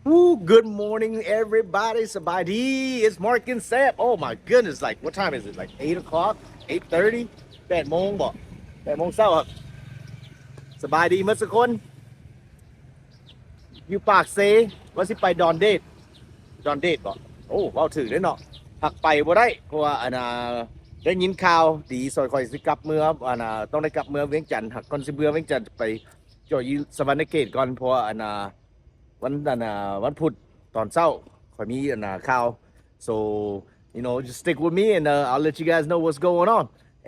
Ooh, good morning everybody. ສະບາຍດີ. It's Mark and Sap. Oh my goodness, like, what time is it? Like eight o'clock, eight thirty. ແປດໂມງບໍ? ແປດໂມງເຊົ້າ. ສະບາຍດີໝົດທຸກຄົນ. ຢູ່ປາກເຊ ວ່າຊິໄປດອນເດດ. ດອນເດດບໍ? ໂອ້ ເວົ້າຖືກເດ້ເນາະ. ຫາກໄປບໍ່ໄດ້ ເພາະວ່າ ອັນນ່າ ໄດ້ຍິນຂ່າວດີ ສ່ວນຂ້ອຍຊິກັບເມືອ ອັນນ່າ ຕ້ອງໄດ້ກັບເມືອວຽງຈັນ. ຫາກກ່ອນຊິເມືອວຽງຈັນ ໄປຈອດຢູ່ສະຫວັນນະເຂດກ່ອນ ເພາະວ່າ ອັນນ່າ ວັນ ອັນນ່າ ວັນພຸດຕອນເຊົ້າ ຂ້ອຍມີ ອັນນ່າ ຂ່າວ. So, you know, just stick with me and, uh, I'll let you guys know what's going on.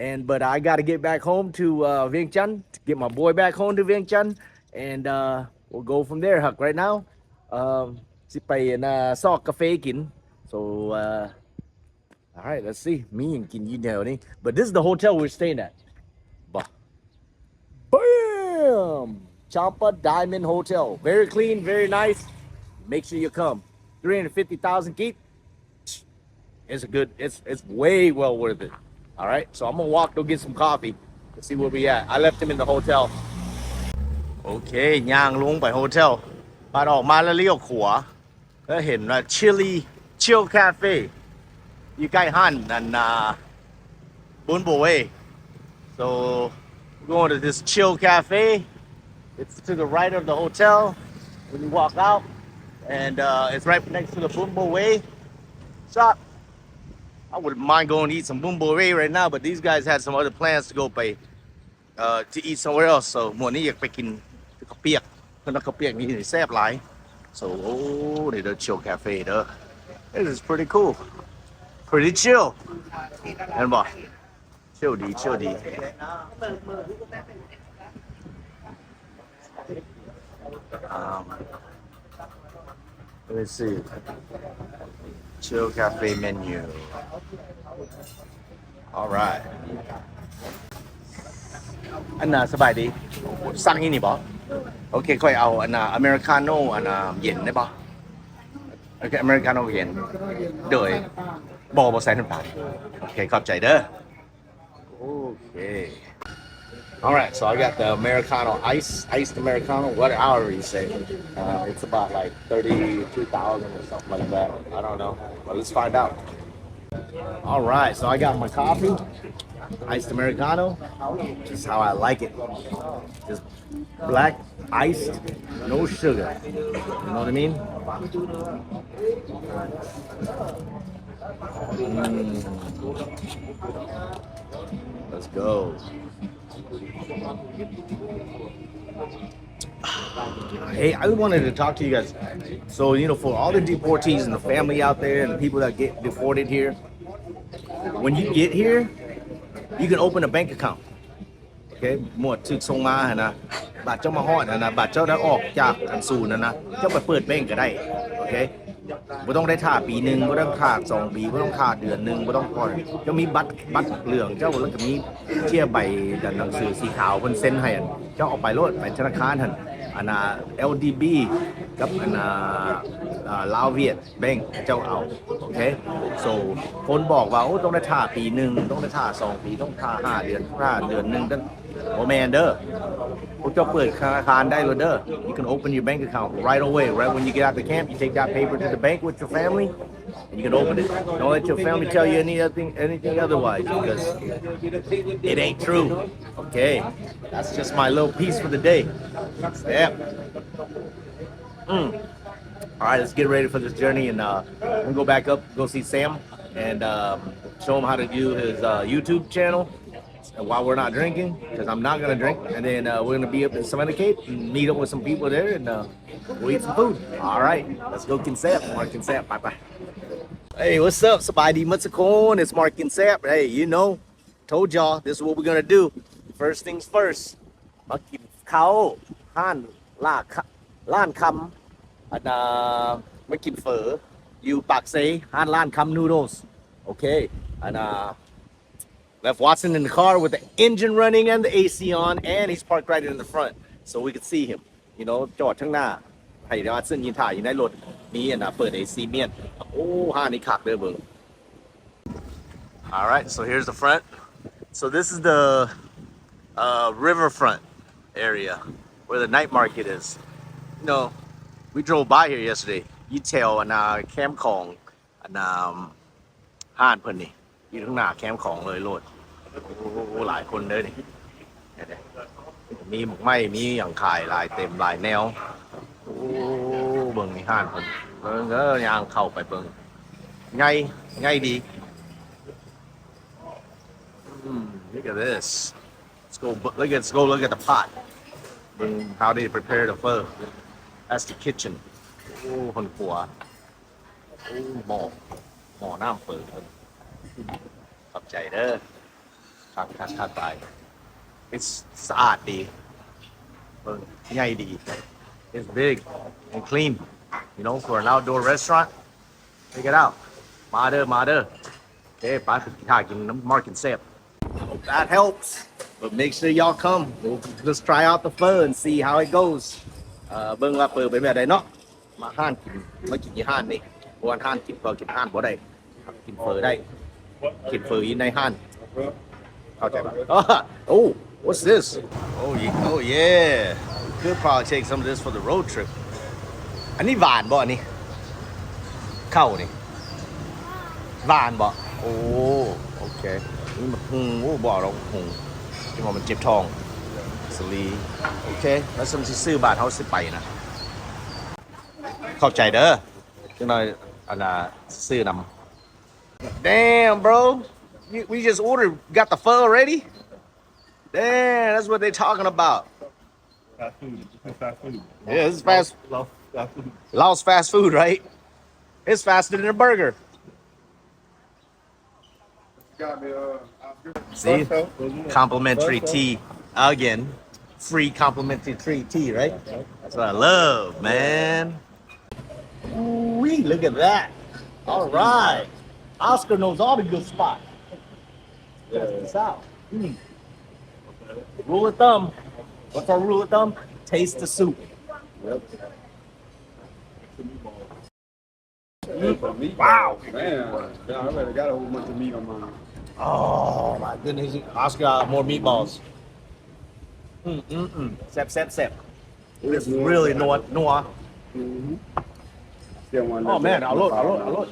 And, but I gotta get back home to, uh, ວຽງຈັນ to get my boy back home to ວຽງຈັນ and, uh, we'll go from there. ຫາກ right now, um, ຊິໄປ ອັນນ່າ ຊອກກາເຟກິນ. So, uh, all right, let's see. ມີຫຍັງກິນຢູ່ແຖວນີ້? But this is the hotel we're staying at. Bah. Bam! Champa Diamond Hotel. Very clean, very nice. Make sure you come. Three hundred fifty thousand ກີບ. It's a good, it's, it's way well worth it. All right, so I'm gonna walk, go get some coffee. Let's see where we at. I left him in the hotel. ໂອເຄ ຍ່າງລົງໄປໂຮເທວ ບາດອອກມາແລ້ວລ້ຽວຂວາ ແລ້ວເຫັນວ່າ Chili Chill Cafe ຢູ່ໃກ້ຮ້ານ ອັນນ່າ Bumble Way. So we're going to this chill cafe. It's to the right of the hotel when you walk out, and, uh, it's right next to the Bumble Way shop. I wouldn't mind going to eat some Bumble Way right now, but these guys had some other plans to go ໄປ uh, to eat somewhere else. So ມື້ນີ້ຢາກໄປກິນເຂົ້າປຽກ ເພິ່ນວ່າເຂົ້າປຽກນີ້ແຊບຫຼາຍ. So ໂອ້ ນີ້ເດີ Chill Cafe ເດີ. This is pretty cool, pretty chill. ແມ່ນບໍ່? Chill ດີ chill ດີ. Um, let's see. Chill Cafe menu. All right. ອັນນ່າ ສະບາຍດີ. ສັ່ງອີ່ນີ້ບໍ? ໂອເຄ ຂ້ອຍເອົາ ອັນນ່າ ອາເມລິກາໂນ່ ອັນນ່າ ເຢັນໄດ້ບໍ? ໂອເຄ ອາເມລິກາໂນ່ເຢັນ. ໂດຍ ບໍ່ ບໍ່ໃສ່ນ້ຳຕານ. ໂອເຄ ຂອບໃຈເດີ. Okay. All right, so I got the Americano ice, iced Americano, whatever you say. Uh, it's about like thirty-two thousand or something like that. I don't know, but let's find out. All right, so I got my coffee, iced Americano, just how I like it. Just black, iced, no sugar. You know what I mean? Mm. Let's go. Hey, I wanted to talk to you guys. So, you know, for all the deportees and the family out there and the people that get deported here, when you get here, you can open a bank account. ໂອເຄ ໝວດຖືກສົ່ງມາຫັ້ນນະ ບາດເຈົ້າມາຮອດຫັ້ນນະ ບາດເຈົ້າໄດ້ອອກຈາກອັນສູນຫັ້ນນະ ເຈົ້າໄປເປີດແບັງກໍໄດ້. ໂອເຄ ບໍ່ຕ້ອງໄດ້ຖ້າປີໜຶ່ງ ບໍ່ຕ້ອງຖ້າສອງປີ ບໍ່ຕ້ອງຖ້າເດືອນໜຶ່ງ ບໍ່ຕ້ອງພໍ. ເຈົ້າມີບັດ ບັດເຫຼືອງເຈົ້າ ແລ້ວກໍມີເຈ້ຍໃບ ໜັງສືສີຂາວເພິ່ນເຊັນໃຫ້ ເຈົ້າເອົາໄປໂລດ ໄປທະນາຄານຫັ້ນ ອັນນ່າ ແອລດີບີ ກັບ ອັນນ່າ ອ່າ ລາວຫວຽດ ແບັງເຂົາເຈົ້າເອົາ. ໂອເຄ so ຄົນບອກວ່າ ໂອ້ ຕ້ອງໄດ້ຖ້າປີໜຶ່ງ ຕ້ອງໄດ້ຖ້າສອງປີ ຕ້ອງຖ້າຫ້າເດືອນ ຖ້າເດືອນໜຶ່ງ ຕ້ອງ ບໍ່ແມ່ນເດີ. ພວກເຈົ້າເປີດທະນາຄານໄດ້ໂລດເດີ. You can open your bank account right away, right when you get out the camp. You take that paper to the bank with your family, and you can open it. Don't let your family tell you anything, anything otherwise, because it ain't true. Okay, that's just my little piece for the day. Yep. Mm. All right, let's get ready for this journey, and, uh, we'll go back up, go see Sam, and, um, show him how to do his, uh, YouTube channel while we're not drinking, 'cause I'm not gonna drink. And then, uh, we're gonna be up in Savannah Cape and meet up with some people there, and, uh, we'll eat some food. All right, let's go ກິນແຊບ ມາກິນແຊບ ໄປໆ. Hey, what's up? ສະບາຍດີໝົດທຸກຄົນ. It's Mark and Sap. Hey, you know, told y'all, this is what we're gonna do. First things first. ມາກິນເຂົ້າຮ້ານລາ ຮ້ານຄຳ ອັນນ່າ ມາກິນເຝີຢູ່ປາກເຊ ຮ້ານ ຮ້ານຄຳ Noodles. ໂອເຄ ອັນນ່າ left Watson in the car with the engine running and the A C on, and he's parked right in the front, so we could see him, you know, ຈອດທາງໜ້າ ໃຫ້ Watson ຢືນຖ້າຢູ່ໃນລົດ ມີອັນນ່າ ເປີດ ເອຊີ ມ້ຽນ. ໂອ້ ຮ້ານນີ້ຄັກເດີ ເບິ່ງ. All right, so here's the front. So this is the, uh, riverfront area where the night market is. You know, We drove by here yesterday. ຢູ່ແຖວອັນນ່າແຄມຂອງ ອັນນ່າ ຮ້ານເພິ່ນນີ້ ຢູ່ທາງໜ້າແຄມຂອງເລີຍໂລດ. ໂອ້ ຫຼາຍຄົນເດີນີ້. ມີໝາກໄມ້ ມີຫຍັງຂາຍຫຼາຍເຕັມຫຼາຍແນວ. ໂອ້ ເບິ່ງນີ້ຮ້ານເພິ່ນ. ເບິ່ງເດີ ຍ່າງເຂົ້າໄປເບິ່ງ. ໃຫຍ່ ໃຫຍ່ດີ. ອືມ look at this. Let's go, look at, let's go look at the pot. ເບິ່ງ how they prepare the pho. That's the kitchen. ໂອ້ ເພິ່ນຄົວ. ໂອ້ ໝໍ້ ໝໍ້ນ້ຳເຝີ. ຂອບໃຈເດີ. ຄັກ ຄັກ ຄັກຫຼາຍ. It's ສະອາດດີ. ເບິ່ງ ໃຫຍ່ດີ. It's big and clean. You know, for an outdoor restaurant, check it out. ມາເດີ ມາເດີ. ໂອເຄ ໄປ ຖ້າກິນນຳ Mark ກິນແຊບ. Hope that helps, but make sure y'all come. We'll just try out the pho and see how it goes. ເອີ ເບິ່ງວ່າເຝີເປັນແບບໃດເນາະ. ມາຮ້ານກິນ ມາກິນຢູ່ຮ້ານນີ້ ບໍ່ວ່າຮ້ານກິນເຝີ ກິນຮ້ານບໍ່ໄດ້ ກິນເຝີໄດ້ ກິນເຝີຢູ່ໃນຮ້ານ ເຂົ້າໃຈປະ? Oh, what's this? Oh, ye- oh yeah, we could probably take some of this for the road trip. ອັນນີ້ຫວານບໍ່ ອັນນີ້ ເຂົ້ານີ້ ຫວານບໍ່? ໂອ້ ໂອເຄ ນີ້ໝາກຫຸ່ງ. ໂອ້ ບໍ່ເອົາດອກໝາກຫຸ່ງ ຈັ່ງວ່າມັນເຈັບທ້ອງ. ສາລີ ໂອເຄ ແລ້ວຊັ້ນຊິຊື້ບາດເຮົາຊິໄປນະ. ຂອບໃຈເດີ. ຈັກໜ່ອຍ ອັນນ່າ ຊື້ນຳ. Damn, bro. You, we just ordered, got the pho already? Damn, that's what they talking about. Fast food. It's fast food. Yeah, this is fast. Laos, Laos fast food. Laos fast food, right? It's faster than a burger. See? Complimentary tea again. Free complimentary tea, right? That's what I love, man. Ooh-wee, look at that. All right. Oscar knows all the good spots. Check this out. Mm. Rule of thumb. What's our rule of thumb? Taste the soup. Yep. Wow. Man, I already got a whole bunch of meat on mine. Oh my goodness, Oscar got more meatballs. ອືມໆໆ ແຊບໆໆ. This is really ນົວ ນົວ. Mm-hmm. Still want. Oh man, ເອົາໂລດ ເອົາໂລດ ເອົາໂລດ.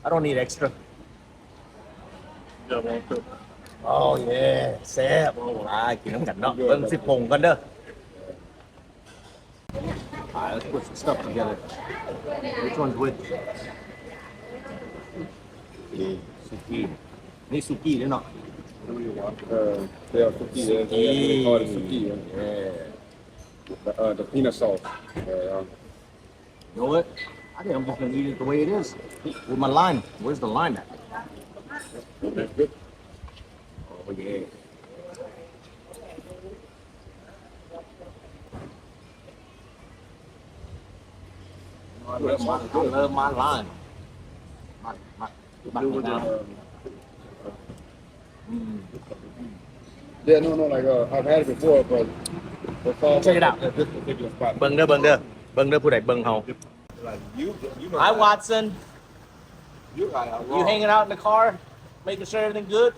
I don't need extra. Oh yeah, ແຊບ. ມາກິນນຳກັນເນາະ. ເບິ່ງຊິປົງກ່ອນເດີ. All right, let's put some stuff together. Which one's which? Yeah, ສຸກີ. ນີ້ສຸກີເດ້ເນາະ. Uh, yeah, ສຸກີ. They, they call it ສຸກີ. Yeah. The, uh, the peanut sauce. Yeah. You know what? I think I'm just gonna eat it the way it is with my lime. Where's the lime at? Oh yeah. I love my, I love my lime. My, my, my. Mm. Yeah, no, no, like, uh, I've had it before, but the sauce. Check it out. At this particular spot. ເບິ່ງເດີ ເບິ່ງເດີ ເບິ່ງເດີ ຜູ້ໃດເບິ່ງເຮົາ. Like, you, you know. Hi, Watson. You got a lot. You hanging out in the car, making sure everything good?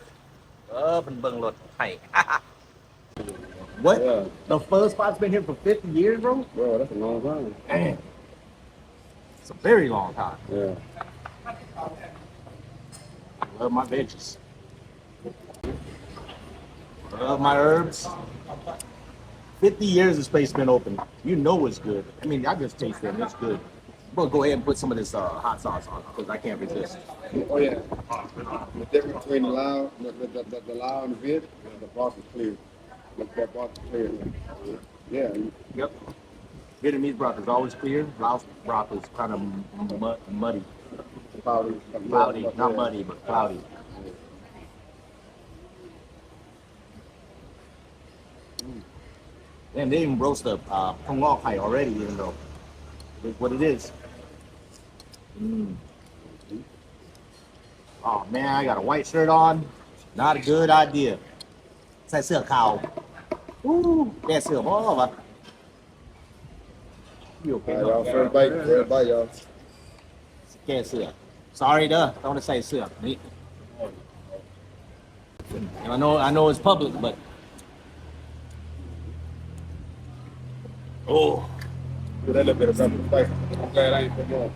ເອີ ເພິ່ນເບິ່ງລົດໃຫ້. What? Yeah. The pho spot's been here for fifty years, bro? Bro, that's a long time. Damn. It's a very long time. Yeah. I love my veggies. I love my herbs. Fifty years this place been open. You know it's good. I mean, I just taste it and it's good. But go ahead and put some of this, uh, hot sauce on, 'cause I can't resist. Oh, yeah. The difference between the Lao, the, the, the, the Lao and the Viet, the broth is clear. Like that broth is clear. Yeah. Yep. Vietnamese broth is always clear. Laos broth is kinda mu-, muddy. Cloudy. Cloudy, not muddy, but cloudy. Mm. Damn, they even roast the, uh, ຖົ່ວງງອກໄຂ່ already, even though it's what it is. Mm. Oh man, I got a white shirt on. Not a good idea. ໃສ່ເສື້ອຂາວ. ອູ້ ແກ້ເສື້ອບໍ່ວະ? You okay? All right, y'all. First bite, first bite, y'all. ແກ້ເສື້ອ. Sorry ເດີ ຕ້ອງໄດ້ໃສ່ເສື້ອນີ້. I know, I know it's public, but, oh, Do that little bit of pepper spice. I'm glad I ain't put more.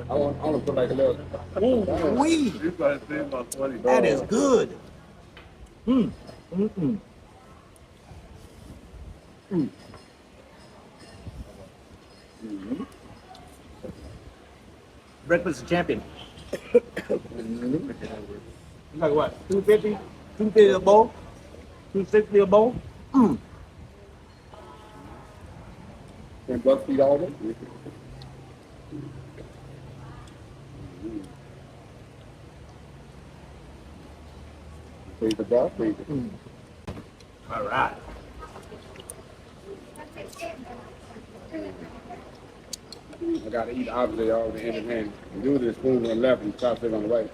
I want, I want to put like a little. Ooh, wee. You gotta save my twenty dollars. That is good. Mm. Mm-mm. Mm. Mm-hmm. Breakfast champion. Mm-hmm. It's like what? Two fifty? Two fifty a bowl? Two sixty a bowl? Mm. Ten bucks eat all of it. Praise the God, praise the All right. I gotta eat, obviously, all the end of hand. Do this spoon on the left and chopstick on the right.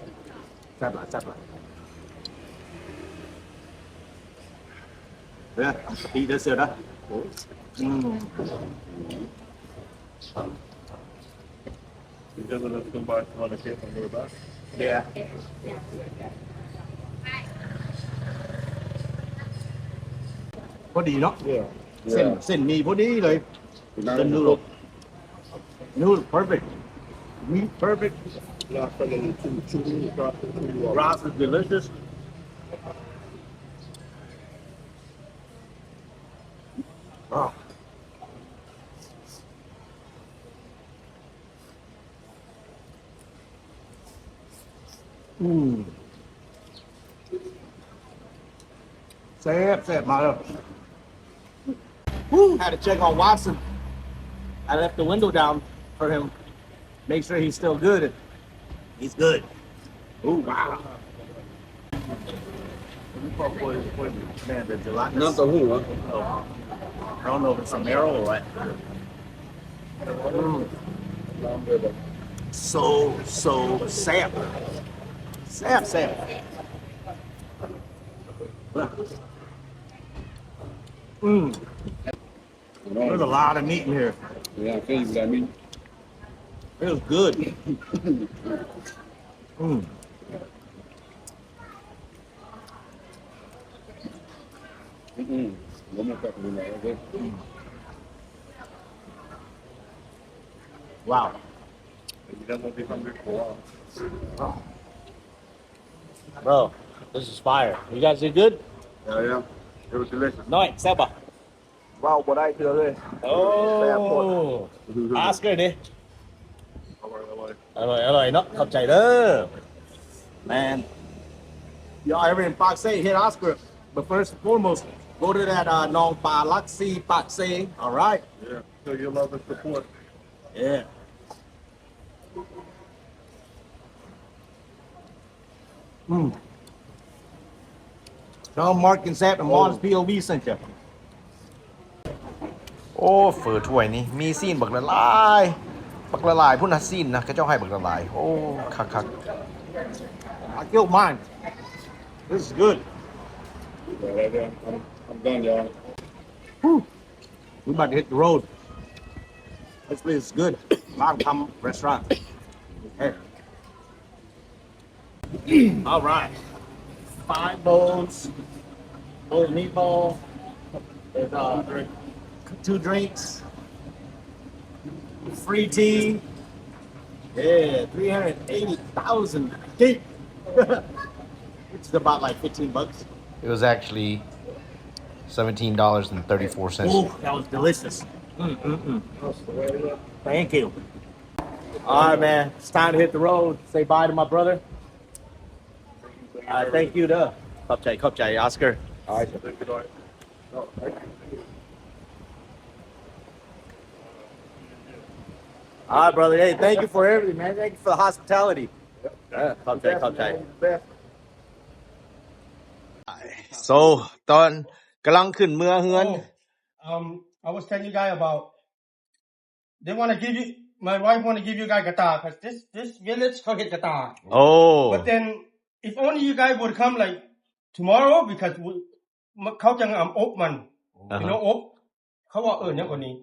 ແຊບຫຼາຍ ແຊບຫຼາຍ. Yeah, eat this here, huh? Mm. It doesn't look too much on the tip on the back. Yeah. ພໍດີເນາະ. Yeah. ເສັ້ນ ເສັ້ນໝີ່ພໍດີເລີຍ. The noodle. Noodle perfect. Meat perfect. Rice is delicious. Wow. Mm. ແຊບ ແຊບມາກເລີຍ. Woo! Had to check on Watson. I left the window down for him. Make sure he's still good. He's good. Ooh, wow. Man, the gelatinous. ນ້ຳເຕົ້າຫູ້ເນາະ. Oh. I don't know if it's a marrow or what. Mm. So, so ແຊບ ແຊບ ແຊບ. Mm. There's a lot of meat in here. Yeah, I feel you with that meat. It was good. Mm. Mm-mm. One more pepper in there, okay? Mm. Wow. You guys won't be hungry for a while. Bro, this is fire. You guys did good? Yeah, yeah. It was delicious. ນ້ອຍ ແຊບບໍ່? ເວົ້າບໍ່ໄດ້ເທື່ອເລີຍ. ໂອ້ ແຊບໂພດ. Oscar ເດ້? ອະລ່ອຍ ອະລ່ອຍ ອະລ່ອຍເນາະ. ຂອບໃຈເດີ. Man. Y'all ever in Pak Seh, hit Oscar. But first and foremost, go to that, uh, ໜອງປາຫຼັກສີ່ Pak Seh. All right. Yeah. Show your love and support. Yeah. Mm. Tell Mark and Zach and Mom's P O V sent you. ໂອ້ ເຝີຖ້ວຍນີ້ມີຊີ້ນບັກຫຼາຍໆ ບັກຫຼາຍໆ ພຸ້ນນະ ຊີ້ນນະ ເຂົາເຈົ້າໃຫ້ບັກຫຼາຍໆ. ໂອ້ ຄັກໆ. I killed mine. This is good. Yeah, yeah, yeah. I'm, I'm done, y'all. Whew. We about to hit the road. This place is good. Long time restaurant. Hey. All right. Five bowls. Bowl meatball. There's, uh, two drinks. Free tea. Yeah, three hundred eighty thousand. Which is about, like, fifteen bucks. It was actually seventeen dollars and thirty-four cents. Ooh, that was delicious. Mm, mm, mm. Thank you. All right, man. It's time to hit the road. Say bye to my brother. Uh, thank you, though. ຂອບໃຈ ຂອບໃຈ Oscar. All right. All right, brother. Hey, thank you for everything, man. Thank you for the hospitality. ເອີ ຂອບໃຈ ຂອບໃຈ. So ຕອນກຳລັງຂຶ້ນເມືອເຮືອນ. Oh, um, I was telling you guys about they wanna give you, my wife wanna give you guys guitar 'cause this, this village ເຂົາເຮັດ guitar. Oh. But then if only you guys would come, like, tomorrow because we, ເຂົາຈັ່ງ ອາ ອົບມັນ. ເປັນ ອາຮະ ອົບ ເຂົາວ່າເອີ້ນຫຍັງກວ່ານີ້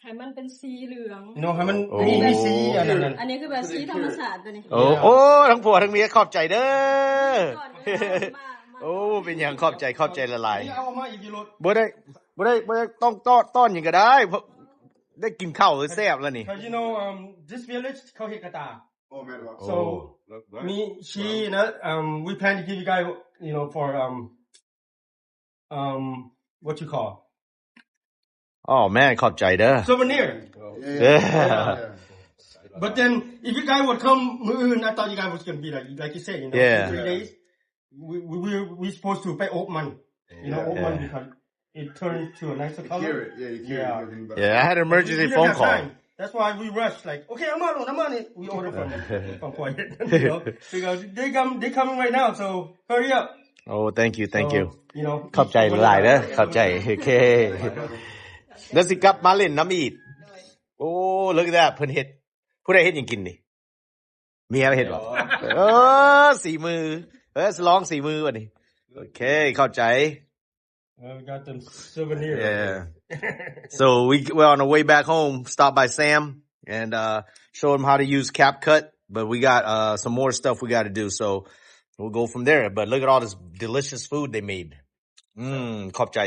ໃຫ້ມັນເປັນສີເຫຼືອງ ເນາະ ໃຫ້ມັນ ໂອ້ ມີ ມີສີອັນນັ້ນ ອັນນີ້ຄືແບບສີທຳມະຊາດຕົວນີ້. ໂອ້ ໂອ້ ທັງຜົວທັງເມຍຂອບໃຈເດີ. ໂອ້ ເປັນຫຍັງ ຂອບໃຈ ຂອບໃຈຫຼາຍໆ. ເອົາອອກມາອີກຢູ່ລົດ ບໍ່ໄດ້ ບໍ່ໄດ້ ບໍ່ໄດ້ ຕ້ອງຕ້ອນ ຕ້ອນຫຍັງກໍໄດ້. ໄດ້ກິນເຂົ້າແຊບແລ້ວນີ້. 'Cause you know, um, this village ເຂົາເຮັດກະຕ່າ. ໂອ້ ແມ່ນບໍ່? So, ໂອ້ me, she, ນະ, um, we plan to give you guys, you know, for, um, um, what you call? ອໍ ແມ່ນ ຂອບໃຈເດີ. Souvenir. Yeah. But then, if you guys would come ມື້ອື່ນ, I thought you guys was gonna be like, like you said, you know, yeah, three days. We, we, we, we supposed to ໄປອົບມັນ, you know, ອົບມັນ yeah, because it turned to a nicer color. You cure it. Yeah, you cure it. Yeah. Yeah, I had an emergency phone call. That's why we rush, like, okay, ເອົາມາໂລດ ເອົາມານີ້ we order from, from Korea, you know, because they come, they coming right now, so hurry up. Oh, thank you, thank you. So, you know, ຂອບໃຈຫຼາຍເດີ ຂອບໃຈ. ໂອເຄ ແລ້ວຊິກັບມາຫຼິ້ນນຳອີກ. Oh, look at that. ເພິ່ນເຮັດ ຜູ້ໃດເຮັດຫຍັງກິນນີ້? ເມຍເຮັດບໍ່? ເອີ ສີມື ເອີ ລອງສີມືບັດນີ້. ໂອເຄ ເຂົ້າໃຈ. Uh, we got them souvenir. Yeah. So we, we're on the way back home, stop by Sam and, uh, show him how to use CapCut. But we got, uh, some more stuff we gotta do. So we'll go from there. But look at all this delicious food they made. Mm, ຂອບໃຈ.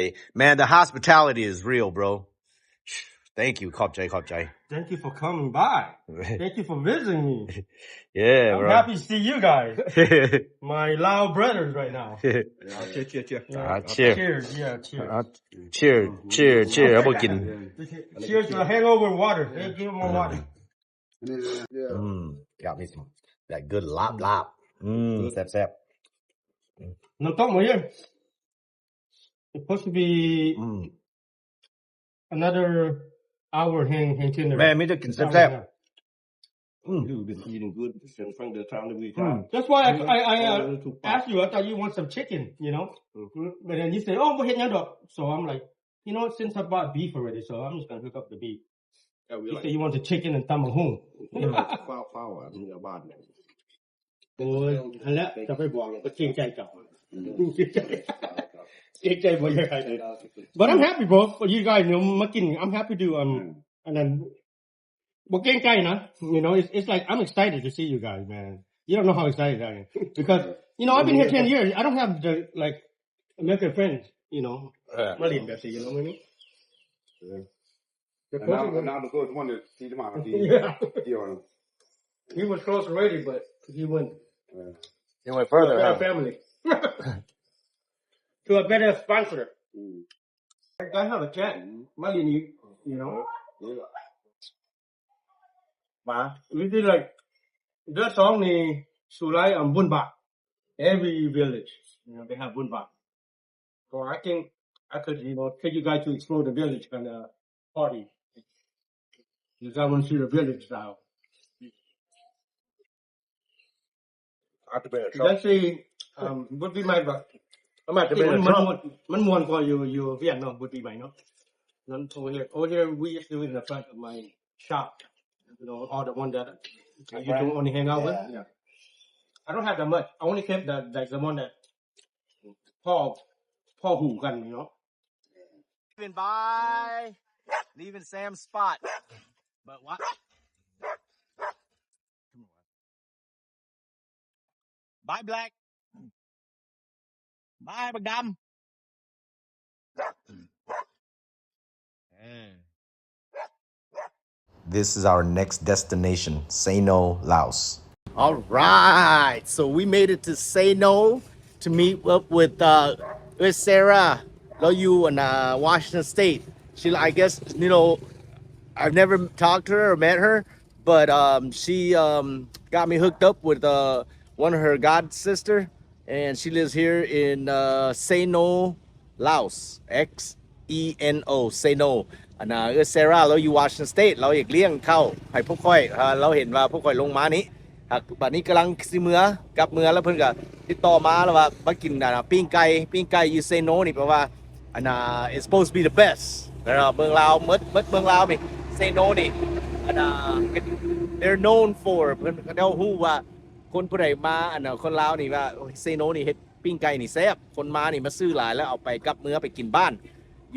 Man, the hospitality is real, bro. Thank you. ຂອບໃຈ ຂອບໃຈ. Thank you for coming by. Thank you for visiting me. Yeah, I'm bro. Happy to see you guys. My Lao brothers right now. Yeah, cheers, cheers, cheers. Yeah. Ah, cheers. Cheers, yeah, cheers. ເຮົາບໍ່ກິນ. Cheers to the hangover water. Hey, give him more water. ອືມ ຢາກມີ like good ລາບ ລາບ. ອືມ ແຊບໆ. ນ້ຳຕົ້ມ here. Supposed to be ອືມ another hour ແຮງ ແຮງເທື່ອໜຶ່ງ. ແມ່ນ ມີແຕ່ກິນແຊບໆ. ອືມ You've been eating good since from the time that we got. That's why I, I, I, uh, asked you. I thought you want some chicken, you know. But then you say, "Oh, ບໍ່ເຮັດຫຍັງດອກ." So I'm like, "You know, since I bought beef already, so I'm just gonna hook up the beef." You say you want the chicken and ຕຳບັກຫຸ່ງ. ຟ້າວໆ ອັນນີ້ບາດ. ໂອ້ຍ ຫັ້ນແຫຼະ ຈະໄປບອກ ເກງໃຈເຈົ້າ ເກງໃຈບໍ່ຢາກໃຫ້. But I'm happy, bro, for you guys, you know, ມາກິນ. I'm happy to, um, ອັນນັ້ນ ບໍ່ເກງໃຈນະ. You know, it's, it's like I'm excited to see you guys, man. You don't know how excited I am because, you know, I've been here ten years. I don't have the, like, American friends, you know. ມາຫຼິ້ນແບບນີ້ you know what I mean? And now, and now the good one is, see, come on, he, yeah, he was close already, but he went, uh, he went further, to a better family, to a better sponsor. Mm. I, I have a chance. ມາຫຼິ້ນອີກ you know. Yeah. ມາ we did like ເດືອນສອງນີ້ ສຸໄລ ອຳ ບຸນບາດ. Every village, you know, they have ບຸນບາດ. So I think I could, you know, take you guys to explore the village and, uh, party. You guys wanna see the village style. Let's see, um, would be my, ມັນ ມັນມ່ວນ ມັນມ່ວນກວ່າຢູ່ ຢູ່ວຽງເນາະ would be my ເນາະ. Then over here, over here, we used to do it in the front of my shop. You know, all the one that I used to only hang out with. Yeah. I don't have that much. I only kept the, like, the one that ພໍ ພໍຮູ້ກັນ you know. Leaving by, leaving Sam's spot. But what? Bye, Black. Bye, ບັກດຳ. This is our next destination, Sano, Laos. All right, so we made it to Sano to meet up with, uh, with Sarah. ລາວຢູ່ uh, Washington State. She, I guess, you know, I've never talked to her or met her, but, um, she, um, got me hooked up with, uh, one of her god sister, and she lives here in, uh, Seno, Laos. X E N O, Seno. ອັນນ່າ ເອື້ອຍເຊຣາ ລາວຢູ່ Washington State. ລາວຢາກລ້ຽງເຂົ້າໃຫ້ພວກຂ້ອຍ. ເອີ ລາວເຫັນວ່າພວກຂ້ອຍລົງມານີ້. ຫາກບັດນີ້ກຳລັງຊິເມືອ ກັບເມືອ ແລ້ວເພິ່ນກໍຕິດຕໍ່ມາ ແລ້ວວ່າມາກິນ ອັນນ່າ ປີ້ງໄກ່ ປີ້ງໄກ່ຢູ່ Seno ນີ້ ແປວ່າ ອັນນ່າ it's supposed to be the best ແລ້ວເມືອງລາວ ໝົດ ໝົດເມືອງລາວນີ້ Seno ນີ້ ອັນນ່າ they're known for ເພິ່ນ ເຂົາເຈົ້າຮູ້ວ່າ ຄົນຜູ້ໃດມາ ອັນນ່າ ຄົນລາວນີ້ວ່າ ໂອ້ຍ Seno ນີ້ເຮັດປີ້ງໄກ່ນີ້ແຊບ. ຄົນມານີ້ມາຊື້ຫຼາຍ ແລ້ວເອົາໄປກັບເມືອໄປກິນບ້ານ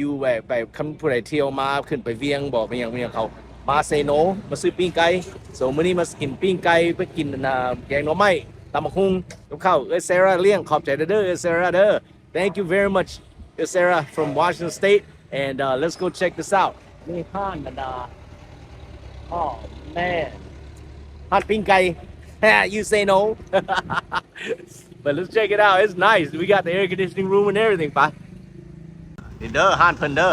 ຢູ່ແບບ ແບບຄັນຜູ້ໃດທ່ຽວມາຂຶ້ນໄປວຽງບໍ ໄປຫຍັງ ໄປຫຍັງ ເຂົາມາ Seno ມາຊື້ປີ້ງໄກ່. So ມື້ນີ້ມາກິນປີ້ງໄກ່ ໄປກິນ ອັນນ່າ ແກງໜໍ່ໄມ້ ຕຳບັກຫຸ່ງ ກັບເຂົ້າ. ເອື້ອຍເຊຣາລ້ຽງ ຂອບໃຈເດີ ເອື້ອຍເຊຣາເດີ. Thank you very much, Sarah from Washington State. And, uh, let's go check this out. ມີຮ້ານ ອັນນ່າ Oh man. ຮ້ານປີ້ງໄກ່. You say no. But let's check it out. It's nice. We got the air conditioning room and everything. ໄປ. ນີ້ເດີ ຮ້ານເພິ່ນເດີ.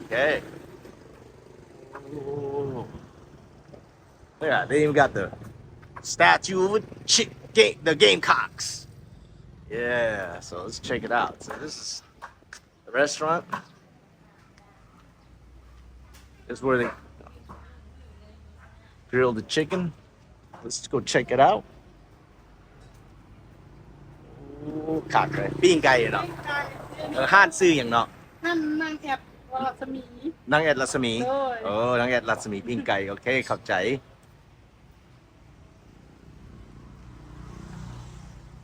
Okay. Ooh. Yeah, they even got the statue of a chick, ga- the Gamecocks. Yeah, so let's check it out. So this is the restaurant. This is where they grill the chicken. Let's go check it out. ໂອ້ ຄັກເລີຍ ປີ້ງໄກ່ເນາະ. ເອີ ຮ້ານຊື່ຫຍັງເນາະ? ຮ້ານນາງແອັດ ລັດສະໝີ. ນາງແອັດ ລັດສະໝີ. ໂດຍ. ໂອ້ ນາງແອັດ ລັດສະໝີ ປີ້ງໄກ່. ໂອເຄ ຂອບໃຈ.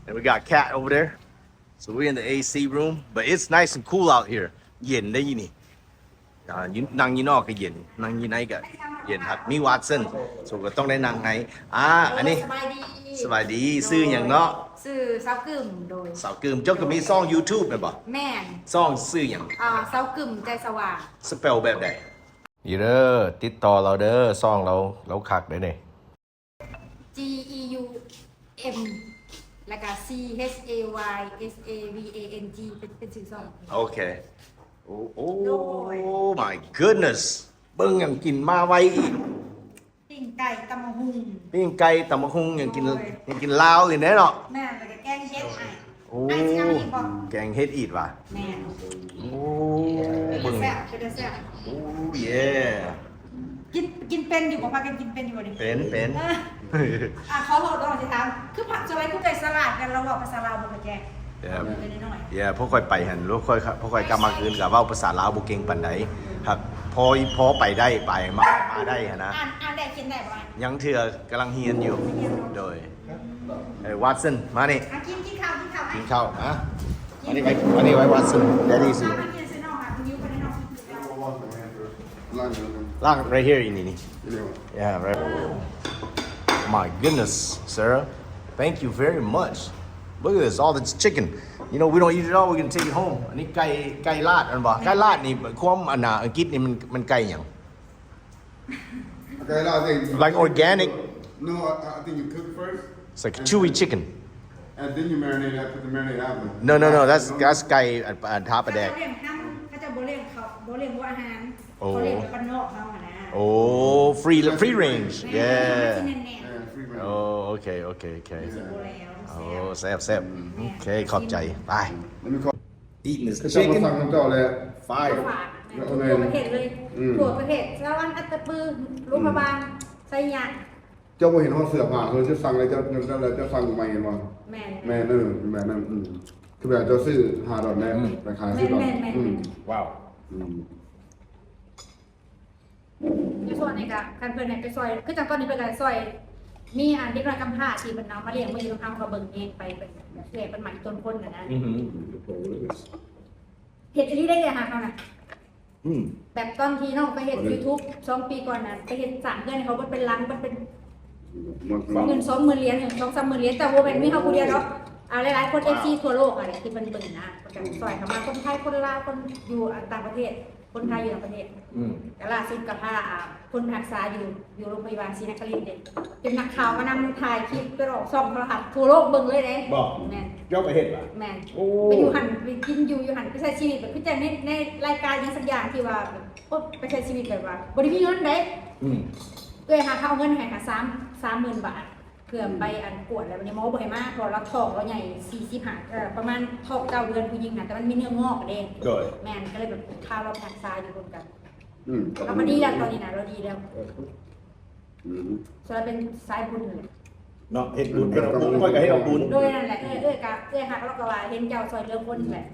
And we got cat over there. So we're in the A C room, but it's nice and cool out here. ເຢັນໄດ໋ຢູ່ນີ້. ອ່າ ຢູ່ ນັ່ງຢູ່ນອກກໍເຢັນ ນັ່ງຢູ່ໃນກໍເຢັນຄັກ. ມີວັດສັນ ສະນັ້ນກໍຕ້ອງໄດ້ນັ່ງໃນ. ອ່າ ໂດຍ ອັນນີ້ ສະບາຍດີ ສະບາຍດີ. ໂດຍ ຊື່ຫຍັງເນາະ? ຊື່ສາວກຶມ. ໂດຍ ສາວກຶມ. ເຈົ້າກໍມີຊ່ອງ YouTube ແມ່ນບໍ່? ແມ່ນ. ຊ່ອງຊື່ຫຍັງ? ອ່າ ສາວກຶມໃຈສະຫວ່າງ. ສະເປວແບບໃດ? ນີ້ເດີ ຕິດຕໍ່ລາວເດີ ຊ່ອງລາວ ລາວຄັກເດ້ນີ້. G E U M ແລ້ວກະ C H A Y S A V A N G ເປັນ ເປັນຊື່ຊ່ອງ. ໂອເຄ. ໂອ້ ໂອ້ ໂດຍ my goodness. ເບິ່ງຫຍັງກິນມາໄວອີກ. ປີ້ງໄກ່ ຕຳບັກຫຸ່ງ. ປີ້ງໄກ່ ຕຳບັກຫຸ່ງ ຫຍັງກິນ ໂດຍ ຫຍັງກິນລາວນີ້ແຫຼະເນາະ. ແມ່ນ. ແລ້ວກະແກງເຫັດ. ໂອ້ ອ້າຍຊິເອົາອີກບໍ່? ແກງເຫັດອີກຫວາ? ແມ່ນ. ໂອ້ ເປັນຕາແຊບ ເບິ່ງ ເປັນຕາແຊບ. ໂອ້ yeah. ກິນ ກິນເປັນຢູ່ບໍ່? ພາກັນກິນເປັນຢູ່ບໍ່ນີ້? ເປັນ ເປັນ. ເອີ ອ່າ ຂໍໂທດເນາະ ຊິຖາມ ຄືພາ ສ່ວນຫຼາຍຄືເອື້ອຍສະຫຼາດກັນ ລາວເວົ້າພາສາລາວບໍ່ຄ່ອຍເກັ່ງ. Yeah. ເປັນນ້ອຍໆ. Yeah. ພໍຂ້ອຍໄປຫັ້ນ ພໍຂ້ອຍ ພໍຂ້ອຍກັບມາຄືນ ກໍເວົ້າພາສາລາວບໍ່ເກັ່ງປານໃດ. ຫາກພໍ ພໍໄປໄດ້ ໄປມາ ມາໄດ້ຫັ້ນນະ. ອ່ານ ອ່ານໄດ້ ຂຽນໄດ້ບໍ່? ຍັງເທື່ອ ກຳລັງຮຽນຢູ່. ຮຽນເນາະ. ໂດຍ. ເອີ ວັດສັນ ມານີ້ ອ່ະ ກິນ ກິນເຂົ້າ ກິນເຂົ້າ ກິນເຂົ້າ. ອ່ະ ອັນນີ້ໄວ້ ອັນນີ້ໄວ້ວັດສັນ ແດດດີ້ຊິ ລ້າງ right here ນີ້ ນີ້. Yeah, right. My goodness, Sarah. Thank you very much. Look at this, all this chicken. You know, we don't eat it all, we can take it home. ອັນນີ້ໄກ່ ໄກ່ລາດແມ່ນບໍ່? ໄກ່ລາດນີ້ ຄວາມ ອັນນ່າ ອັງກິດນີ້ ມັນ ມັນໄກ່ຫຍັງ? Okay, I think you Like cook organic? No, I, I think you cook first. It's like and chewy then, chicken. And then you marinate that, put the marinade after. No, no, no, that's, that's ໄກ່ uh, uh, ທາປາແດກ. ເຂົາເຈົ້າລ້ຽງນຳ ເຂົາເຈົ້າບໍ່ລ້ຽງເຂົາ ບໍ່ລ້ຽງຫົວອາຫານ. ໂອ້ ເຂົາລ້ຽງແບບບ້ານນອກເຮົາຫັ້ນນະ. ໂອ້ free, free range. ແມ່ນ yeah. ມັນຊິແໜ້ນໆ. Yeah, free range. ໂອ້ ໂອເຄ ໂອເຄ ໂອເຄ. ມັນຊິບໍ່ແລ້ວ. ໂອ້ ແຊບ ແຊບ ແຊບ. ອືມ ໂອເຄ ຂອບໃຈ. ໄປ. ແລ້ວມີ Eating this ເຂົາເຈົ້າມາ chicken ສັ່ງນຳເຈົ້າແຫຼະ. Fire. ແມ່ນ ທົ່ວປະເທດເລີຍ. ອືມ ທົ່ວປະເທດ ສາລະວັນ ອັດຕະປື ຫຼວງພະບາງ ໄຊຍະ. ເຈົ້າບໍ່ເຫັນຮອດເສື້ອຜ້າ ເຂົາເຈົ້າສັ່ງແລ້ວ ເຈົ້າ ເຈົ້າ ເຈົ້າສັ່ງໃໝ່ແມ່ນບໍ່? ແມ່ນ ແມ່ນ ເອີ ແບບນັ້ນ. ອືມ ຄືແບບເຈົ້າຊື້ຫ້າດອນແລ້ວ ອືມ ໄປຂາຍສິບດອນ. ແມ່ນໆໆ. ອືມ ວ້າວ. ອືມ ຢູ່ສ່ວນນີ້ກະ ຄັນເພິ່ນໃຫ້ໄປຊ່ອຍ ຄືຈັ່ງຕອນນີ້ເພິ່ນກະຊ່ອຍ ມີ ອ່າ ເດັກນ້ອຍກຳພ້າທີ່ເພິ່ນເອົາມາລ້ຽງມາຢູ່ນຳເຮົາ ເຮົາກະເບິ່ງແຍງໄປ ເພິ່ນຊ່ວຍເພິ່ນໝັ້ນຈົນຄົນຫັ້ນນະ. ອືຮຶ ເຮັດອີ່ຫຼີໄດ໋ ເອື້ອຍຮັກເຮົານະ. ອືມ ແບບຕອນທີ່ນ້ອງໄປເຮັດ YouTube ສອງປີກ່ອນນະ ໄປເຮັດສ້າງເຮືອນໃຫ້ເຂົາເບິດເປັນຫຼັງ ເບິດເປັນໝື່ນສອງໝື່ນຫຼຽນ ສອງສາມໝື່ນຫຼຽນ ແຕ່ບໍ່ແມ່ນມີເຮົາຜູ້ດຽວດອກ. ອ່າ ຫຼາຍໆຄົນ ເອັຟຊີ ທົ່ວໂລກຫັ້ນແຫຼະ ທີ່ເພິ່ນເບິ່ງນະ ເພິ່ນກະຊ່ອຍເຂົ້າມາ ຄົນໄທ ຄົນລາວ ຄົນຢູ່ຕ່າງປະເທດ ຄົນໄທຢູ່ຕ່າງປະເທດ. ອືມ ແຕ່ລ່າສຸດກະພາ ອ່າ ຄົນໄປຮັກສາຢູ່ ຢູ່ໂຮງພະຍາບານສີນະຄະລິນເດ້ ຈົນນັກຂ່າວມານຳຖ່າຍຄລິບ ໄປອອກຊ່ອງໂທລະທັດທົ່ວໂລກເບິ່ງເລີຍເດ້. ບໍ່ ແມ່ນ ເຈົ້າໄປເຮັດຫວາ? ແມ່ນ. ໂອ້ ໄປຢູ່ຫັ້ນ ໄປກິນຢູ່ ຢູ່ຫັ້ນ ໄປໃຊ້ຊີວິດແບບ ຄືຈັ່ງໃນ ໃນລາຍການຫຍັງສັກຢ່າງທີ່ວ່າ ໂອ້ ໄປໃຊ້ຊີວິດແບບວ່າບໍ່ໄດ້ມີເງິນເດ້. ອືມ ເອື້ອຍຫາເຂົາເອົາເງິນໃຫ້ຫາ ສາມ ສາມໝື່ນບາດ ເພື່ອໄປ ອືມ ອັນກວດ ແລ້ວບັດນີ້ໝໍບໍ່ໃຫ້ມາ ເພາະວ່າລາວທ້ອງລາວໃຫຍ່ ສີ່ສິບຫ້າ ເອີ ປະມານທ້ອງເກົ້າເດືອນ ຜູ້ຍິງນະ ແຕ່ມັນມີເນື້ອງອກເດ້. ໂດຍ ແມ່ນ ກໍເລີຍແບບພາລາວໄປຮັກສາຢູ່ພຸ້ນກັນ. ອືມ ລາວກໍດີແລ້ວ ຕອນນີ້ນະ ລາວດີແລ້ວ. ເອີ ອືມ ສ່ວນລາວເປັນສາຍບຸນເນາະ ເຮັດບຸນ ເຮັດອອກບຸນ ຂ້ອຍກໍເຮັດອອກບຸນ. ໂດຍ ນັ້ນແຫຼະ ເອື້ອຍ ເອື້ອຍກະ ເອື້ອຍຮັກລາວກໍວ່າເຫັນເຈົ້າຊ່ອຍເຫຼືອຄົນແຫຼະ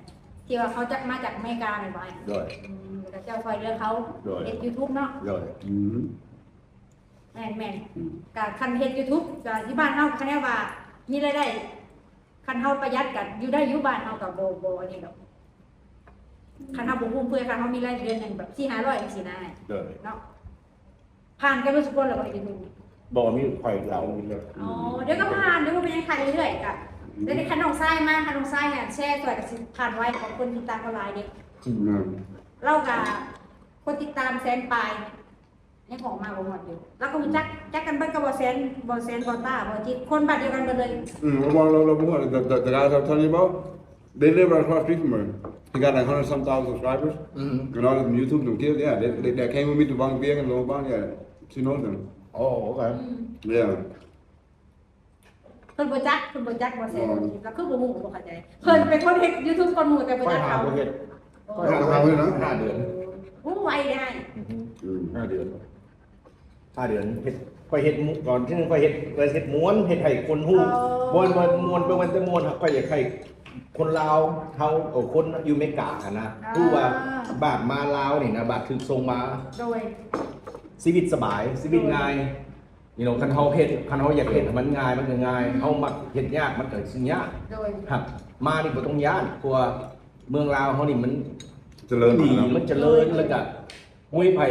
ທີ່ວ່າເຂົາຈະມາຈາກອາເມລິກາແມ່ນບໍ່? ໂດຍ ອືມ ແລ້ວກໍເຈົ້າຊ່ອຍເຫຼືອເຂົາ. ໂດຍ ເຮັດ YouTube ເນາະ. ໂດຍ ອືມ ແມ່ນໆ. ອືມ ກະຄັນເຮັດ YouTube ກະຢູ່ບ້ານເຮົາ ຄະແນນວ່າມີລາຍໄດ້ ຄັນເຮົາປະຢັດກະຢູ່ໄດ້ຢູ່ ບ້ານເຮົາກະບໍ່ ບໍ່ອັນນີ້ດອກ. ຄັນເຮົາບໍ່ຟຸມເຟືອຍ ຄັນເຮົາມີລາຍເດືອນໜຶ່ງແບບສີ່ຫ້າຮ້ອຍຈັ່ງຊີ້ນະ. ໂດຍ ເນາະ. ຜ່ານກັນເບິດທຸກຄົນແລ້ວບໍ່ YouTube? ບໍ່ ມີຂ້ອຍລາວນີ້ແຫຼະ. ອໍ ດຽວກໍຜ່ານ ດຽວບໍ່ເປັນຫຍັງ ຄັນເລື້ອຍໆ ກະ ອືມ ແຕ່ຄັນນ້ອງຊາຍມາ ຄັນນ້ອງຊາຍແຊຣ໌ຊ່ອຍກະຊິຜ່ານໄວ ເພາະຄົນຕິດຕາມເຂົາຫຼາຍເດ້. ອືມ ລາວກະຄົນຕິດຕາມແສນປາຍ. ຍັງອອກມາບໍ່ຮອດຢູ່ ລາວກໍຮູ້ຈັກ ຈັກກັນເບິດກັບບໍ່ແຊນ ບໍ່ແຊນ ບໍ່ຕ້າ ບໍ່ຈິດ ຄົນບ້ານດຽວກັນເບິດເລີຍ. ອືມ ເຮົາເວົ້າ ເຮົາ ເຮົາບໍ່ຮູ້ ແຕ່ ແຕ່ ແຕ່ລາວເທົ່ານີ້ບໍ່ They live across street from her. He got like hundred some thousand subscribers. ອືມ And all of them YouTube don't care. Yeah, they, they, they came with me to Bang Biang and Lobang. Yeah, she knows them. Oh, okay. Yeah. ເພິ່ນບໍ່ຈັກ ເພິ່ນບໍ່ຈັກບໍ່ແຊນ ແລ້ວຄືບໍ່ຮູ້ ບໍ່ເຂົ້າໃຈ ເພິ່ນເປັນຄົນເຮັດຢູທູບກ່ອນໝູ່ ແຕ່ບໍ່ຈັກເຂົາ ຂ້ອຍຫາບໍ່ເຮັດ ຂ້ອຍຫາບໍ່ເຮັດ ຫ້າເດືອນ ໂອ້ ໄວໄດ້ ອືມ ຫ້າເດືອນ ຫ້າເດືອນເຮັດ ຂ້ອຍເຮັດ ຕອນທີໜຶ່ງຂ້ອຍເຮັດ ຂ້ອຍເຮັດມ່ວນ ເຮັດໃຫ້ຄົນຮູ້ ເອີ ມ່ວນ ມ່ວນ ມ່ວນ ແຕ່ມ່ວນ ຂ້ອຍຢາກໃຫ້ຄົນລາວເຮົາ ເອີ ຄົນຢູ່ອາເມລິກາຫັ້ນນະ ອ່າ ຮູ້ວ່າບາດມາລາວນີ້ນະ ບາດຖືກສົ່ງມາ ໂດຍ ຊີວິດສະບາຍ ຊີວິດ ໂດຍ ງ່າຍ You know ຄັນເຮົາເຮັດ ຄັນເຮົາຢາກເຮັດໃຫ້ມັນງ່າຍ ມັນກໍງ່າຍ ອືມ ເຮົາມັກເຮັດຍາກ ມັນກໍຊິຍາກ ໂດຍ ຫາກມານີ້ບໍ່ຕ້ອງຢ້ານ ເພາະວ່າເມືອງລາວເຮົານີ້ມັນຈະເລີນ ດີ ແລ້ວ ມັນຈະເລີນ ໂດຍ ແລ້ວກໍບໍ່ມີໃຜ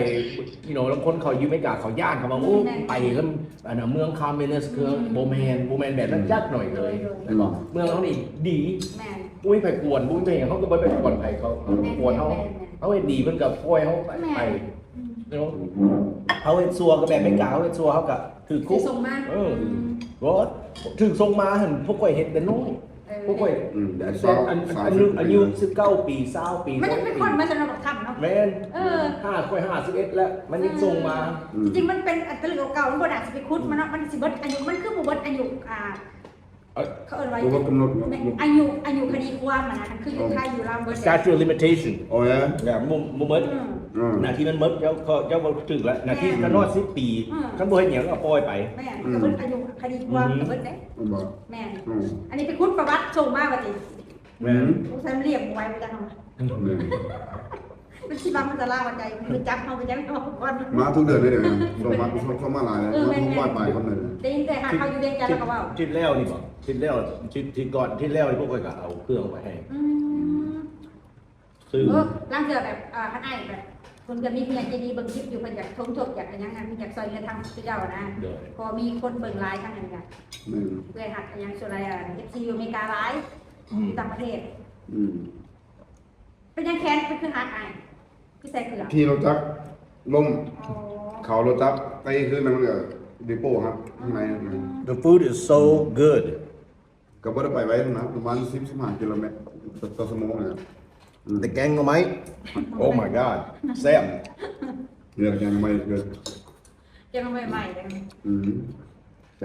You know ລາງຄົນເຂົາຢູ່ອາເມລິກາເຂົາຢ້ານ ເຂົາວ່າ ໂອ້ ແມ່ນ ໄປເຮືອນ ອັນນ່າ ເມືອງຄອມມິວນິດ ເມືອງ ອືມ ບໍ່ແມ່ນ ບໍ່ແມ່ນແບບນັ້ນ ອືມ ຈັກໜ້ອຍເລີຍ ໂດຍ ແມ່ນບໍ່ ເມືອງເຮົານີ້ດີ ແມ່ນ ບໍ່ມີໃຜກວນ ບໍ່ມີໃຜຫຍັງ ເຮົາກໍບໍ່ໄປກວນໃຜເຂົາ ແມ່ນ ກວນເຮົາ ແມ່ນ ແມ່ນ ເຮົາເຮັດດີເພິ່ນກໍປ່ອຍເຮົາໄປ ແມ່ນ ໄປ ອືມ ເນາະ ເຮົາເຮັດຊົ່ວກໍແບບອາເມລິກາ ເຮົາເຮັດຊົ່ວເຮົາກໍຖືກຄຸກ ຖືກສົ່ງມາ ເອີ ອືມ ບໍ່ ຖືກສົ່ງມາຫັ້ນ ພວກຂ້ອຍເຮັດແຕ່ນ້ອຍ ເອີ ພວກຂ້ອຍ ອືມ ແຕ່ ແຕ່ ສາວ ອັນ ສາວ ອາຍຸ ສິບ ອາຍຸສິບເກົ້າປີ ຊາວປີ ມັນຍັງເປັນຄົນມາສຳລັບບັກຄຳເນາະ ແມ່ນ ເອີ ຖ້າຂ້ອຍຫ້າສິບເອັດແລ້ວ ມັນຍັງສົ່ງມາ ອືມ ອືມ ຈິງໆ ມັນເປັນອັນຕະລຶກເກົ່າໆ ມັນບໍ່ໜ້າຊິໄປຂຸດມັນເນາະ ມັນຊິເບິດອາຍຸ ມັນຄືບໍ່ເບິດອາຍຸ ອ່າ ເອີ ເຂົາເອີ້ນວ່າ ບໍ່ເບິດກຳນົດເນາະ ແມ່ນ ອາຍຸ ອາຍຸຄະດີຄວາມຫັ້ນນະ ຄືຢູ່ໄທ ອືມ ຢູ່ລາວເບິດ Statute of limitation ໂອ້ຍ ແບບບໍ່ ບໍ່ເບິດ ອືມ ອືມ ໜ້າທີ່ມັນເບິດ ເຈົ້າ ເຈົ້າເວົ້າຖືກແລ້ວ ໜ້າທີ່ ແມ່ນ ກຳນົດສິບປີ ອືມ ຄັນບໍ່ເຮັດຫຍັງກໍປ່ອຍໄປ ແມ່ນ ອືມ ກໍເບິດອາຍຸຄະດີຄວາມ ອືມ ກໍເບິດເດ້ ແມ່ນບໍ່ ແມ່ນ ອືມ ອັນນີ້ໄປຂຸດປະຫວັດສົ່ງມາວ່າຕິ ແມ່ນ ສົງໄສມັນລ້ຽງບໍ່ໄຫວບໍ່ຈັກເນາະ ແມ່ນ ມັນຊິບັງມັນຈະລາວໃຈ ມັນໄປຈັບເຮົາໄປຈັບເຮົາກ່ອນ ມາທຸກເດືອນເລີຍເດ້ ສົ່ງມາ ສົ່ງ ສົ່ງມາຫຼາຍແລ້ວ ເອີ ແມ່ນໆ ມາທຸກວັນປາຍຄົນເລີຍ ໄດ້ຍິນແຕ່ຫາເຂົາຢູ່ວຽງຈັນແລ້ວກໍເວົ້າ ທິດແລ້ວນີ້ບໍ່ ທິດແລ້ວ ທິດ ທິດກ່ອນ ທິດແລ້ວນີ້ພວກຂ້ອຍກໍເອົາເຄື່ອງໄປໃຫ້ ອືມ ຊື້ ເອີ ລາງເທື່ອແບບ ເອີ ຄັນອ້າຍແບບ ເພິ່ນກໍມີຜູ້ໃຫຍ່ໃຈດີເບິ່ງຄລິບຢູ່ ເພິ່ນຢາກສົມທົບ ຢາກອີຫຍັງນະ ຢາກຊ່ອຍເຫຼືອທາງເຈົ້ານະ ໂດຍ ເພາະມີຄົນເບິ່ງຫຼາຍທາງນັ້ນກະ ອືມ ເອື້ອຍຮັກອີຫຍັງສ່ວນຫຼາຍ ເອັຟຊີ ຢູ່ອາເມລິກາຫຼາຍ ອືມ ຢູ່ຕ່າງປະເທດ ອືມ ເປັນຫຍັງແຂນເປັນຄືຫັກອ້າຍ? ຄືໃສ່ເກືອກ? ຂີ່ລົດຈັກລົ້ມ ອໍ ເຂົາລົດຈັກໄປຄືນ ມັນກໍດິໂປ້ຮັບຂ້າງໃນ. The food is so good. ກໍບໍ່ໄດ້ໄປໄວນະ ປະມານສິບ ສິບຫ້າກິໂລແມັດຕໍ່ຊົ່ວໂມງນີ້ນະ. The ແກງໜໍ່ໄມ້ Oh my god ແຊບ ເນື້ອແກງໜໍ່ໄມ້ເດີ ແກງໜໍ່ໄມ້ໃໝ່ເດ້ ອືມ ແ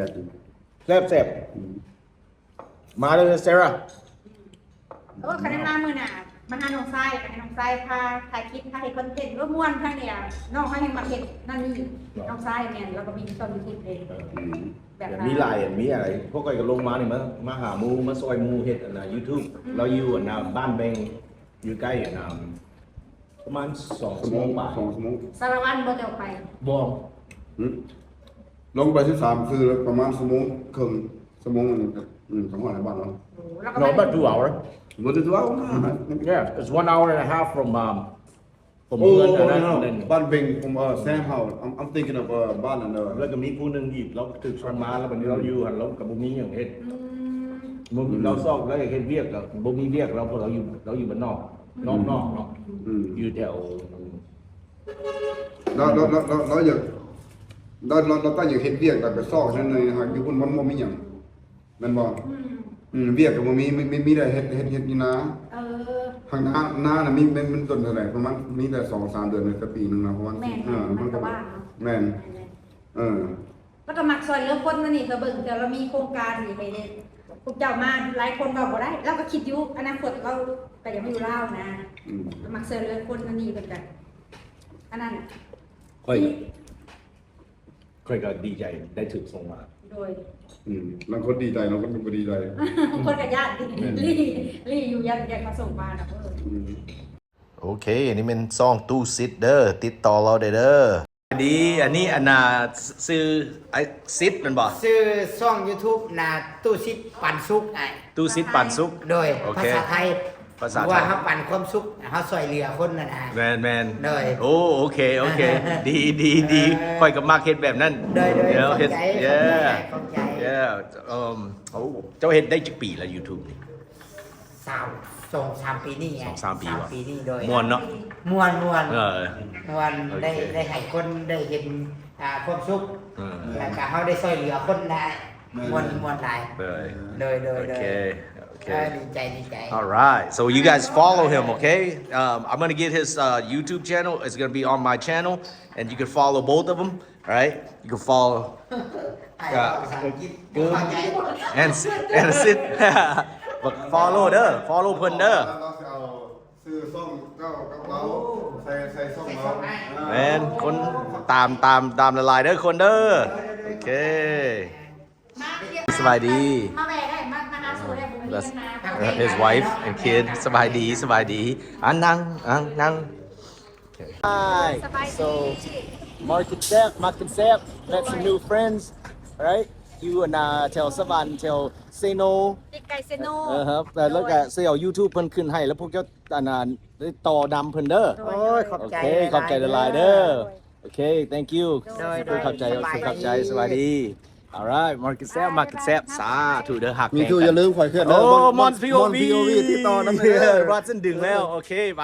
ຊບ ແຊບໆ ອືມ. ມາເດີ Sarah. ໂອ້ ຄັນໄດ້ມາມື້ໜ້າ ມາຫານ້ອງຊາຍ ກໍໃຫ້ນ້ອງຊາຍພາຖ່າຍຄລິບ ພາເຮັດຄອນເທັນ ໂອ້ ມ່ວນທາງນີ້ ນ້ອງເຮົາແຮ່ງມັກເຮັດນັ້ນນີ້ ເນາະ ນ້ອງຊາຍແມ່ນ ລາວກໍມີຊ່ອງຢູທູບເດ້ ເອີ ອືມ ແບບວ່າມີຫຼາຍ ມີອະໄລ ພວກຂ້ອຍກໍລົງມານີ້ ມາ ມາຫາໝູ່ ມາຊ່ອຍໝູ່ເຮັດ ອັນນ່າ ຢູທູບ ອືມ ລາວຢູ່ ອັນນ່າ ບ້ານແບງ ຢູ່ໃກ້ ອັນນ່າ ປະມານສອງຊົ່ວໂມງປາຍ ສອງຊົ່ວໂມງ ສາລະວັນບໍ່ໄດ້ອອກໄປ ບໍ່ ຫືມ ລົງໄປສິບສາມ ຄືປະມານຊົ່ວໂມງເຄິ່ງ ຊົ່ວໂມງໜຶ່ງ ອືມ ສອງຮ້ອຍບາດເນາະ. No, about two hour. What is two hour? Yeah, it's one hour and a half from, um, from ໂອ້ ເຮືອນອັນນັ້ນ ໂອ້ ແມ່ນ ບ້ານເບັງ from, uh, Sam house. I'm, I'm thinking of, uh, ບ້ານອັນນັ້ນ ແລ້ວກໍມີຜູ້ໜຶ່ງອີກ ລາວຖືກສົ່ງມາ ແລ້ວບັດນີ້ລາວຢູ່ຫັ້ນ ລາວກໍບໍ່ມີຫຍັງເຮັດ ອືມ ບໍ່ມີ ອືມ ລາວຊອກ ລາວຢາກເຮັດວຽກ ກໍບໍ່ມີວຽກ ລາວ ເພາະລາວຢູ່ ລາວຢູ່ບ້ານນອກ ອືມ ນອກໆເນາະ ອືມ ຢູ່ແຖວ ລາວ ລາວ ລາວ ລາວ ລາວຢາກ ລາວ ລາວ ລາວຕ້ອງຢາກເຮັດວຽກ ແລ້ວໄປຊອກນັ້ນນີ້ ຢູ່ພຸ້ນມັນບໍ່ມີຫຍັງ ແມ່ນບໍ່? ອືມ ອືມ ວຽກກໍບໍ່ມີ ມີ ມີ ມີແຕ່ເຮັດ ເຮັດ ເຮັດຢູ່ນາ ເອີ ທາງນາ ນານະ ມີ ແມ່ນ ມັນດົນເທົ່າໃດ ປະມານ ມີແຕ່ສອງສາມເດືອນ ແຕ່ປີໜຶ່ງນະ ປະມານ ແມ່ນ ເອີ ມັນກໍບໍ່ ແມ່ນ ແມ່ນ ເອີ ລາວກໍມັກຊ່ອຍເຫຼືອຄົນ ອັນນີ້ກໍເບິ່ງ ເທື່ອລາວມີໂຄງການນີ້ໃຫ້ເດ້ ພວກເຈົ້າມາຫຼາຍຄົນເວົ້າບໍ່ໄດ້ ລາວກໍຄິດຢູ່ອະນາຄົດ ລາວກໍຢາກມາຢູ່ລາວນະ ອືມ ມັກຊ່ວຍເຫຼືອຄົນ ອັນນີ້ເພິ່ນກໍ ອັນນັ້ນ ຂ້ອຍ ຂ້ອຍກໍດີໃຈໄດ້ຖືກສົ່ງມາ ໂດຍ ອືມ ລາງຄົນດີໃຈ ລາງຄົນກໍບໍ່ດີໃຈ ບາງຄົນກໍຢ້ານ ແມ່ນ ລີ້ ລີ້ຢູ່ ຢ້ານ ຢ້ານເຂົາສົ່ງມານະ ເອີ ອືມ. ໂອເຄ ນີ້ແມ່ນຊ່ອງຕູ້ຊິດເດີ ຕິດຕໍ່ລາວໄດ້ເດີ. ດີ ອັນນີ້ ອັນນ່າ ຊື່ ອ້າຍຊິດແມ່ນບໍ່? ຊື່ຊ່ອງຢູທູບນະ ຕູ້ຊິດປັນສຸກ ອ້າຍ ຕູ້ຊິດປັນສຸກ ໂດຍ ໂອເຄ ພາສາໄທ ພາສາໄທ ວ່າເຮົາປັນຄວາມສຸກ ເຮົາຊ່ວຍເຫຼືອຄົນນັ້ນນະ ແມ່ນໆ ໂດຍ ໂອ້ ໂອເຄ ໂອເຄ ດີ ດີ ດີ ເອີ ຂ້ອຍກໍມັກເຮັດແບບນັ້ນ ໂດຍ ໂດຍ ເຮັດ ຂອບໃຈ ເຢ້ ຂອບໃຈ ເຢ້ ເອີ ໂອ້ ເຈົ້າເຮັດໄດ້ຈັກປີແລ້ວ ຢູທູບນີ້? ຊາວ ສອງສາມປີນີ້ ສອງສາມປີ ສາມປີນີ້ ໂດຍ ມ່ວນເນາະ ມ່ວນມ່ວນ ເອີ ມ່ວນໄດ້ໄດ້ໃຫ້ຄົນໄດ້ເຫັນອ່າຄວາມສຸກ ເອີ ແລ້ວກໍເຮົາໄດ້ຊ່ອຍເຫຼືອຄົນໄດ້ ແມ່ນ ມ່ວນມ່ວນຫຼາຍ ເອີ ໂດຍໂດຍ ໂอ ໂດ เค ย โอเค เออดีใจดีใจ All right, so you guys follow him, okay? Um, I'm gonna get his uh, YouTube channel. It's gonna be on my channell, and you can follow both of them. All right, you can follow ไอ้ภาษาอังกฤษบ่เข้าใจ and sit and sit. But follow ເດີ follow ເພິ່ນເດີ เราจะเอาชื่อช่องเจ้ากับเราใส่ใส่ช่องเรา แม่นคนตามตามตามหลายๆเด้อคนเด้อ โอเค สบายดี มาแวะได้มามาหาสู่ได้บ่มี That's เงินมา uh, his wife and kid สบายดีสบายดี อ่ะนั่งนั่งนั่ง Hi สบายดี so Market Sap Market Sap met some new friends, right? You and uh, tell Savan, tell Seno. ติดไก่เซโน Uh-huh. แล้วก็เซล YouTube เพิ่นขึ้นให้ แล้วพวกเจ้าอันนั้นได้ต่อนำเพิ่นเด้อ โอ้ยขอบใจ โอเค ขอบใจหลายๆเด้อ โอเค thank you โดย ขอบใจ สบายดี ขอบใจ สบายดี alright Market Sap Market Sap สาธุเด้อฮัก มีทูอย่าลืมข่อยเคลื่อน โอ้ เด้อ มอนพีโอวี มอน พีโอวี ติดต่อนำเด้อ รัดเส้นดึงแล้ว โอเค ไป